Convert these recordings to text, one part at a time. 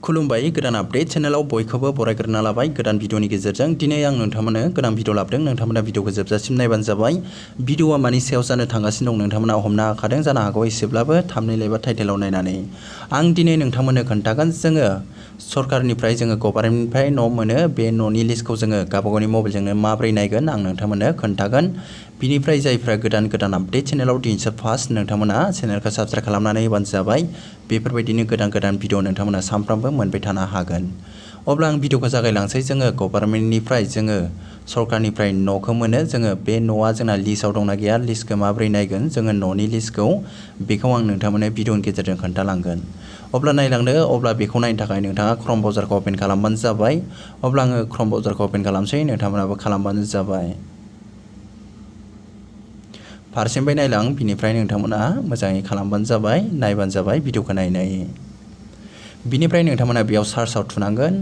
खुलुमबाय गोदान आपडेट चेनेलाव बयखौबो बरायग्रोना लाबाय गोदान भिडिअनि गेजेरजों दिनै आं नोंथांमोननो गोदान भिडिअ लाबोदों नोंथांमोना भिडिअखौ जोबजासिम नायबानो जाबाय भिडिअआ मानि सायाव जानो थांगासिनो दं नोंथांमोना हमनो हाखादों जानो हागौ एसेब्लाबो थाम्बनेल एबा टाइटेलाव नायनानै आं दिनै नोंथांमोननो खोन्थागोन जोङो सरकारनिफ्राय जोङो गभर्नमेन्टनिफ्राय न' मोनो बे न'नि लिस्टखौ जोङो गावबागावनि मबाइलजोंनो माबोरै नायगोन आं नोंथांमोननो खोन्थागोन बिनिफ्राय जायफ्रा गोदान आपडेट चेनेलाव दिनैसो फार्स्ट नोंथांमोना चेनेलखौ साबस्क्राइब खालामनानै होबानो जाबाय बेफोरबायदिनो गोदान भिडिअ नोंथांमोना सानफ्रामबो मोनबाय थानो हागोन अब्ला आं भिडिअखौ जागायलांसै जोङो गभर्नमेन्टनिफ्राय जोङो सरकारनिफ्राय न'खौ मोनो जोङो बे न'आ जोंना लिस्टआव दंना गैया लिस्टखौ माबोरै नायगोन जोङो न'नि लिस्टखौ बेखौ आं नोंथांमोननो भिडिअनि गेजेरजों खोन्थालांगोन अब्ला नायलांदो अब्ला बेखौ नायनो थाखाय नोंथाङा क्रम ब्राउजारखौ अपेन खालामबानो जाबाय अब्ला आङो क्रम ब्राउजारखौ अपेन खालामसै नोंथांमोनाबो खालामबानो जाबाय फारसेनिफ्राय नायलां बिनिफ्राय नोंथांमोना मोजाङै खालामबानो जाबाय नायबानो जाबाय भिडिअखौ नायनाय बिनिफ्राय नोंथांमोना बेयाव सार्चआव थुनांगोन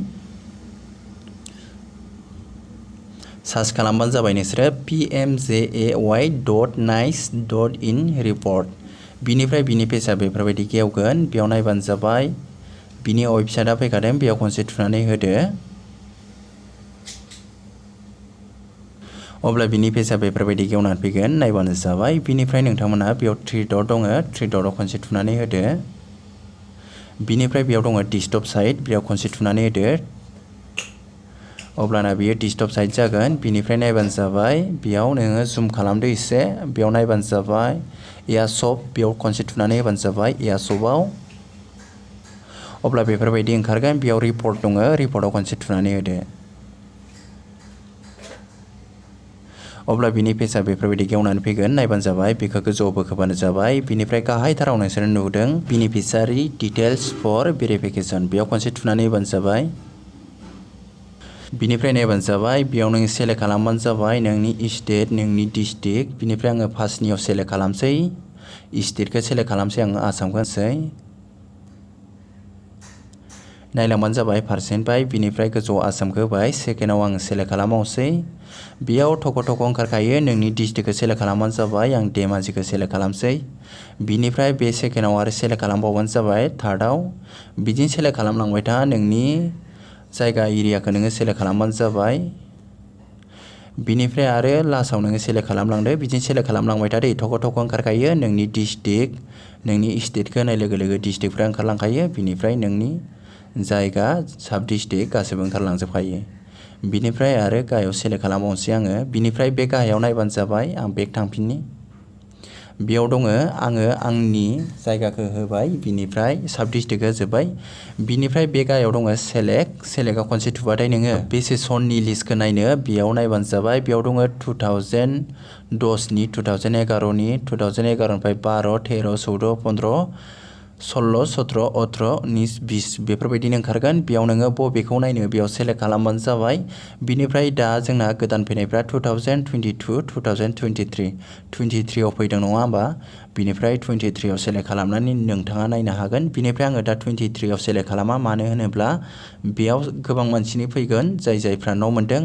सार्च खालामबानो जाबाय नोंसोरो pmjay.nice.in report बिनिफ्राय बिनि पेजआ बेफोरबायदि गेवगोन बेयाव नायबानो जाबाय बिनि वेबसाइटआ फैखादों बेयाव खनसे थुनानै होदो अब्ला बिनि पेजआ बेफोरबायदि गेवनानै फैगोन नायबानो जाबाय बिनिफ्राय नोंथांमोना बेयाव थ्री डट दङ थ्री डटआव खनसे थुनानै होदो बिनिफ्राय बेयाव दङ डेस्कटप साइट बेयाव खनसे थुनानै होदो अब्लाना बियो डेस्कटप साइट जागोन बिनिफ्राय नायबानो जाबाय बेयाव नोङो जुम खालामदो एसे बेयाव नायबानो जाबाय एयासप बेयाव खनसे थुनानै होबानो जाबाय एयासपआव अब्ला बेफोरबायदि ओंखारगोन बेयाव रिपर्ट दङ रिपर्टआव खनसे थुनानै होदो अब्ला बिनि पेजआ बेफोरबायदि गेवनानै फैगोन नायबानो जाबाय बेखौ गोजौआव बोखोबानो जाबाय बिनिफ्राय गाहायथाराव नोंसोर नुदों बेनिफिसियारि डिटेल्स फर भेरिफिकेसन बेयाव खनसे थुनानै होबानो जाबाय बिनिफ्राय नायबानो जाबाय बेयाव नों सेलेक्ट खालामबानो जाबाय नोंनि स्टेट नोंनि डिस्ट्रिक्ट बिनिफ्राय आङो फार्स्टनियाव सेलेक्ट खालामसै स्टेटखौ सेलेक्ट खालामसै आङो आसामखौ होनोसै नायलांबानो जाबाय फारसेनिफ्राय बिनिफ्राय गोजौआव आसामखौ होबाय सेकेन्डआव आं सेलेक्ट खालामबावसै बेयाव थख' ओंखारखायो नोंनि डिस्ट्रिक्टखौ सेलेक्ट खालामबानो जाबाय आं धेमाजिखौ सेलेक्ट खालामसै बिनिफ्राय बे सेकेन्डआव आरो सेलेक्ट खालामबावबानो जाबाय थार्डआव बिदिनो सेलेक्ट खालामलांबाय था नोंनि जायगा एरियाखौ नोङो सेलेक्ट खालामबानो जाबाय बिनिफ्राय आरो लास्टआव नोङो सेलेक्ट खालामलांदो बिदिनो सेलेक्ट खालामलांबाय था दे थख' ओंखारखायो नोंनि डिस्ट्रिक्ट नोंनि स्टेटखौ होनाय लोगो लोगो डिस्ट्रिक्टफ्रा ओंखारलांखायो बिनिफ्राय नोंनि जायगा साब डिस्ट्रिक्ट गासैबो ओंखारलांजोबखायो बिनिफ्राय आरो गाहायाव सेलेक्ट खालामबावनोसै आङो बिनिफ्राय बे गाहायाव नायबानो जाबाय आं बेक थांफिननि बेयाव दङ आङो आंनि जायगाखौ होबाय बिनिफ्राय साब डिस्ट्रिक्टखौ होजोब्बाय बिनिफ्राय बे गाहायाव दङ सेलेक्टआव खनसे थुबाथाय नोङो बे सेसननि लिस्टखौ नायनो बेयाव नायबानो जाबाय बेयाव दङ 2010नि 2011नि 2011निफ्राय 12 13 14 15 16 17 18 19 20 बेफोरबायदिनो ओंखारगोन बेयाव नोङो बबेखौ नायनो बेयाव सेलेक्ट खालामबानो जाबाय बिनिफ्राय दा जोंना गोदान फैनायफ्रा 2022 2023 23आव फैदों नङा होमबा बिनिफ्राय 23आव सेलेक्ट खालामनानै नोंथाङा नायनो हागोन बिनिफ्राय आङो दा 23आव सेलेक्ट खालामा मानो होनोब्ला बेयाव गोबां मानसिनि फैगोन जायफ्रा न' मोनदों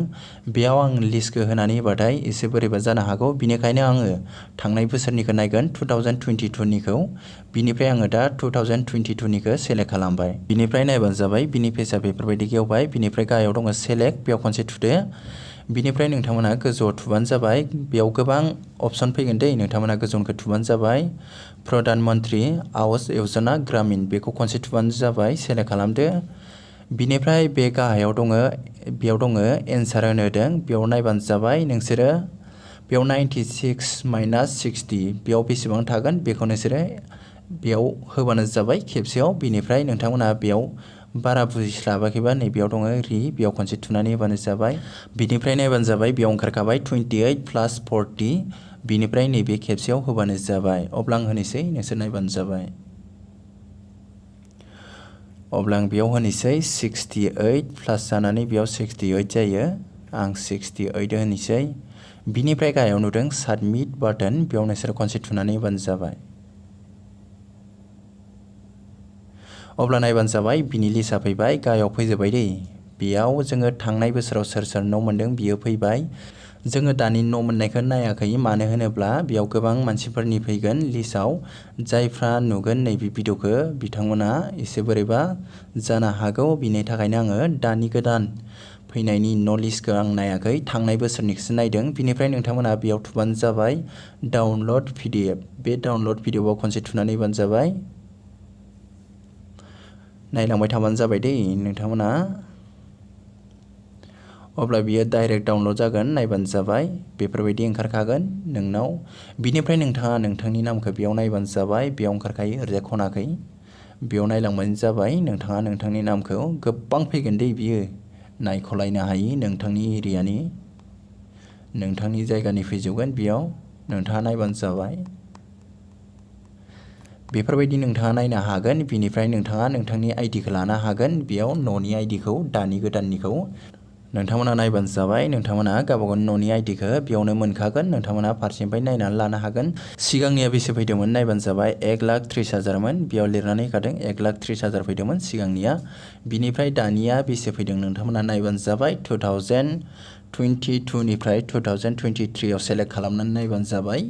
बेयाव आं लिस्टखौ होनानै होबाथाय एसे बोरैबा जानो हागौ बिनिखायनो आङो थांनाय बोसोरनिखौ नायगोन 2022निखौ बिनिफ्राय आङो दा 2022निखौ सेलेक्ट खालामबाय बिनिफ्राय नायबानो जाबाय बिनि पेजआ बेफोरबायदि गेवबाय बिनिफ्राय गाहायाव दङ सेलेक्ट बेयाव खनसे थुदो बिनिफ्राय नोंथांमोना गोजौआव थुबानो जाबाय बेयाव गोबां अपसन फैगोन दै नोंथांमोना गोजौनिखौ थुबानो जाबाय प्रधान मन्त्रि आवास यजना ग्रामिन बेखौ खनसे थुबानो जाबाय सेलेक्ट खालामदो बिनिफ्राय बे गाहायाव दङ बेयाव दङ एन्सार होनो होदों बेयाव नायबानो जाबाय नोंसोरो बेयाव 96 - 60 बेयाव बेसेबां थागोन बेखौ नोंसोरो बेयाव होबानो जाबाय खेबसेयाव बिनिफ्राय नोंथांमोना बेयाव बारा बुजिस्लाबाखैबा नैबेयाव दङ बेयाव खनसे थुनानै होबानो जाबाय बिनिफ्राय नायबानो जाबाय बेयाव ओंखारखाबाय 28 + 40 बिनिफ्राय नैबे खेबसेयाव होबानो जाबाय अब्ला आं होनोसै नोंसोर नायबानो जाबाय अब्ला आं बेयाव होनोसै 68 प्लास जानानै बेयाव 68 जायो आं 68 होनोसै बिनिफ्राय गाहायाव नुदों साबमिट बाटन बेयाव नोंसोर खनसे थुनानै होबानो जाबाय अब्ला नायबानो जाबाय बिनि लिस्टआ फैबाय गाहायाव फैजोब्बाय दै बेयाव जोङो थांनाय बोसोराव सोर न' मोनदों बियो फैबाय जोङो दानि न' मोननायखौ नायाखै मानो होनोब्ला बेयाव गोबां मानसिफोरनि फैगोन लिस्टआव जायफ्रा नुगोन नैबे भिडिअखौ बिथांमोना एसे बोरैबा जानो हागौ बिनि थाखायनो आङो दानि गोदान फैनायनि न' लिस्टखौ आं नायाखै थांनाय बोसोरनिखौसो नायदों बिनिफ्राय नोंथांमोना बेयाव थुबानो जाबाय डाउनलड PDF बे डाउनलड PDFआव खनसे थुनानै होबानो जाबाय नायलांबाय थाबानो जाबाय दै नोंथांमोना अब्ला बियो डाइरेक्ट डाउनलड जागोन नायबानो जाबाय बेफोरबायदि ओंखारखागोन नोंनाव बिनिफ्राय नोंथाङा नोंथांनि नामखौ बेयाव नायबानो जाबाय बेयाव ओंखारखायो ओरैजाय खनाखै बेयाव नायलांबानो जाबाय नोंथाङा नोंथांनि नामखौ गोबां फैगोन दै बियो नायख'लायनो हायि नोंथांनि एरियानि नोंथांनि जायगानि फैजोबगोन बेयाव नोंथाङा नायबानो जाबाय बेफोरबायदि नोंथाङा नायनो हागोन बिनिफ्राय नोंथाङा नोंथांनि आइडिखौ लानो हागोन बेयाव न'नि आइडिखौ दानि गोदाननिखौ नोंथांमोना नायबानो जाबाय नोंथांमोना गावबागावनि न'नि आइडिखौ बेयावनो मोनखागोन नोंथांमोना फारसेनिफ्राय नायनानै लानो हागोन सिगांनिया बेसे फैदोंमोन नायबानो जाबाय 1,30,000मोन बेयाव लिरनानै होखादों 1,30,000 फैदोंमोन सिगांनिया बिनिफ्राय दानिया बेसे फैदों नोंथांमोना नायबानो जाबाय 2022 निफ्राय 2023 आव सेलेक्ट खालामनानै नायबानो जाबाय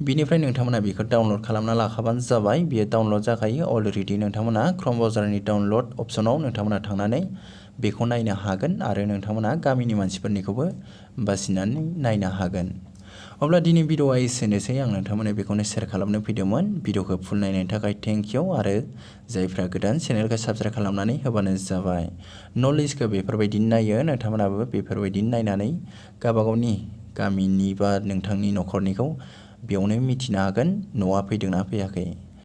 बिनिफ्राय नोंथांमोना बेखौ डाउनलड खालामना लाखाबानो जाबाय बियो डाउनलड जाखायो अलरेडि नोंथांमोना क्रोम ब्राउजारनि डाउनलड अपसनाव नोंथांमोना थांनानै बेखौ नायनो हागोन आरो नोंथांमोना गामिनि मानसिफोरनिखौबो बासिनानै नायनो हागोन अब्ला दिनै भिडिअआ एसेनोसै आं नोंथांमोननो बेखौनो शेयार खालामनो फैदोंमोन भिडिअखौ फुल नायनायनि थाखाय थेंक इउ आरो जायफ्रा गोदान चेनेलखौ साबस्क्राइब खालामनानै होबानो जाबाय नलेजखौ बेफोरबायदिनो नायो नोंथांमोनाबो बेफोरबायदिनो नायनानै गावबागावनि गामिनि बा नोंथांनि न'खरनिखौ बेयावनो मिथिनो हागोन न'आ फैदोंना फैयाखै